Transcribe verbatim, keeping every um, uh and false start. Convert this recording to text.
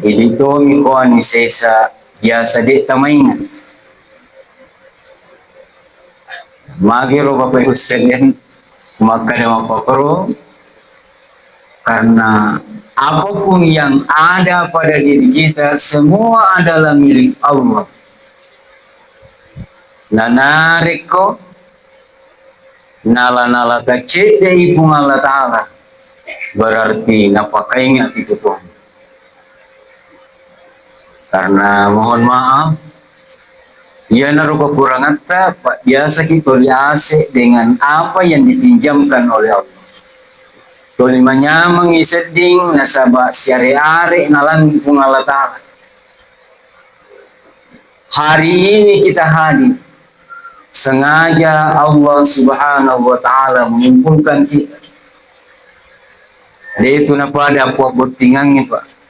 Idi tomi koani sesa biasa de' tamainga. Magero Bapak Ibu sekalian, makkeda mappakoro, karena apapun yang ada pada diri kita, semua adalah milik Allah. Nanarekko nala-nala tacedde'i Puang Allah Ta'ala, berarti napakainga itu Puang. Karena mohon maaf, iyanaro kekurangatta, Pak, biasaki toli ase dengan apa yang dipinjamkan oleh Allah. Toli manyameng isedding nasaba siare-are nalangi Puang Allah Ta'ala. Hari ini kita hadir, sengaja Allah Subhanahu wa Ta'ala mengumpulkan kita. De'tu napada puabbottingangnge, Pak.